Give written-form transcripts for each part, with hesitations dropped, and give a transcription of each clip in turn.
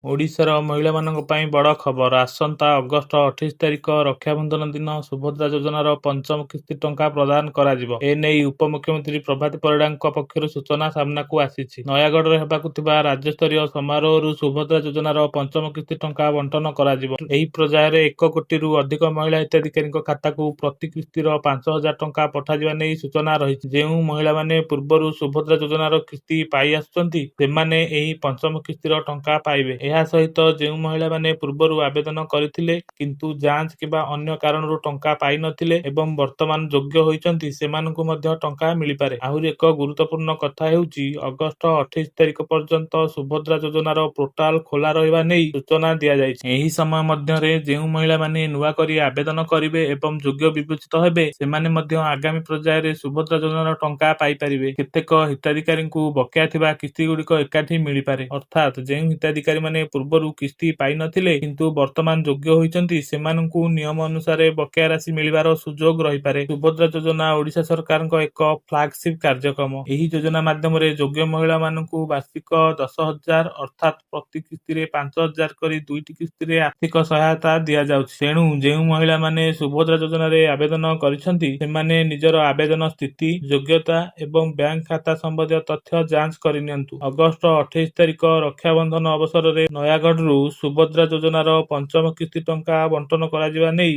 ଓଡ଼ିଶାର ମହିଳାମାନଙ୍କ ପାଇଁ ବଡ଼ ଖବର। ଆସନ୍ତା ଅଗଷ୍ଟ 28 ତାରିଖ ରକ୍ଷାବନ୍ଧନ ଦିନ ସୁଭଦ୍ରା ଯୋଜନାର ପଞ୍ଚମ କିସ୍ତି ଟଙ୍କା ପ୍ରଦାନ କରାଯିବ। ଏନେଇ ଉପମୁଖ୍ୟମନ୍ତ୍ରୀ ପ୍ରଭାତୀ ପରିଡ଼ାଙ୍କ ପକ୍ଷରୁ ସୂଚନା ସାମ୍ନାକୁ ଆସିଛି। ନୟାଗଡ଼ରେ ହେବାକୁ ଥିବା ରାଜ୍ୟସ୍ତରୀୟ ସମାରୋହରୁ ସୁଭଦ୍ରା ଯୋଜନାର ପଞ୍ଚମ କିସ୍ତି ଟଙ୍କା ବଣ୍ଟନ କରାଯିବ। ଏହି ପର୍ଯ୍ୟାୟରେ 1 କୋଟିରୁ ଅଧିକ ମହିଳା ହିତାଧିକାରୀଙ୍କ ଖାତାକୁ ପ୍ରତି କିସ୍ତିର 5,000 ଟଙ୍କା ପଠାଯିବା ନେଇ ସୂଚନା ରହିଛି। ଯେଉଁ ମହିଳାମାନେ ପୂର୍ବରୁ ସୁଭଦ୍ରା ଯୋଜନାର କିସ୍ତି ପାଇ ଆସୁଛନ୍ତି, ସେମାନେ ଏହି ପଞ୍ଚମ କିସ୍ତିର ଟଙ୍କା ପାଇବେ। ଏହା ସହିତ ଯେଉଁ ମହିଳାମାନେ ପୂର୍ବରୁ ଆବେଦନ କରିଥିଲେ କିନ୍ତୁ ଯାଞ୍ଚ କିମ୍ବା ଅନ୍ୟ କାରଣରୁ ଟଙ୍କା ପାଇନଥିଲେ ଏବଂ ବର୍ତ୍ତମାନ ଯୋଗ୍ୟ ହୋଇଛନ୍ତି, ସେମାନଙ୍କୁ ମଧ୍ୟ ଟଙ୍କା ମିଳିପାରେ। ଆହୁରି ଏକ ଗୁରୁତ୍ୱପୂର୍ଣ୍ଣ କଥା ହେଉଛି, ଅଗଷ୍ଟ 28 ତାରିଖ ପର୍ଯ୍ୟନ୍ତ ସୁଭଦ୍ରା ଯୋଜନାର ପୋର୍ଟାଲ ଖୋଲା ରହିବା ନେଇ ସୂଚନା ଦିଆଯାଇଛି। ଏହି ସମୟ ମଧ୍ୟରେ ଯେଉଁ ମହିଳାମାନେ ନୂଆ କରି ଆବେଦନ କରିବେ ଏବଂ ଯୋଗ୍ୟ ବିବେଚିତ ହେବେ, ସେମାନେ ମଧ୍ୟ ଆଗାମୀ ପର୍ଯ୍ୟାୟରେ ସୁଭଦ୍ରା ଯୋଜନାର ଟଙ୍କା ପାଇପାରିବେ। କେତେକ ହିତାଧିକାରୀଙ୍କୁ ବକେୟା ଥିବା କିସ୍ତିଗୁଡ଼ିକ ଏକାଠି ମିଳିପାରେ। ଅର୍ଥାତ୍ ଯେଉଁ ହିତାଧିକାରୀମାନେ ପୂର୍ବରୁ କିସ୍ତି ପାଇନଥିଲେ କିନ୍ତୁ ବର୍ତ୍ତମାନ ଯୋଗ୍ୟ ହୋଇଛନ୍ତି, ସେମାନଙ୍କୁ ନିୟମ ଅନୁସାରେ ବକେୟା ରାଶି ମିଳିବାର ସୁଯୋଗ ରହିପାରେ। ସୁଭଦ୍ରା ଯୋଜନା ଓଡ଼ିଶା ସରକାରଙ୍କ ଏକ ଫ୍ଲାଗସିପ୍ କାର୍ଯ୍ୟକ୍ରମ। ଏହି ଯୋଜନା ମାଧ୍ୟମରେ ଯୋଗ୍ୟ ମହିଳାମାନଙ୍କୁ ବାର୍ଷିକ 10,000 ଅର୍ଥାତ୍ ପ୍ରତି କିସ୍ତିରେ 5,000 କରି ଦୁଇଟି କିସ୍ତିରେ ଆର୍ଥିକ ସହାୟତା ଦିଆଯାଉଛି। ତେଣୁ ଯେଉଁ ମହିଳାମାନେ ସୁଭଦ୍ରା ଯୋଜନାରେ ଆବେଦନ କରିଛନ୍ତି, ସେମାନେ ନିଜର ଆବେଦନ ସ୍ଥିତି, ଯୋଗ୍ୟତା ଏବଂ ବ୍ୟାଙ୍କ ଖାତା ସମ୍ବନ୍ଧୀୟ ତଥ୍ୟ ଯାଞ୍ଚ କରିନିଅନ୍ତୁ। ଅଗଷ୍ଟ 28 ତାରିଖ ରକ୍ଷାବନ୍ଧନ ଅବସରରେ ନୟାଗଡ଼ରୁ ସୁଭଦ୍ରା ଯୋଜନାର ପଞ୍ଚମ କିସ୍ତି ଟଙ୍କା ବଣ୍ଟନ କରାଯିବା ନେଇ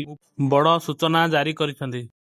ବଡ଼ ସୂଚନା ଜାରି କରିଛନ୍ତି।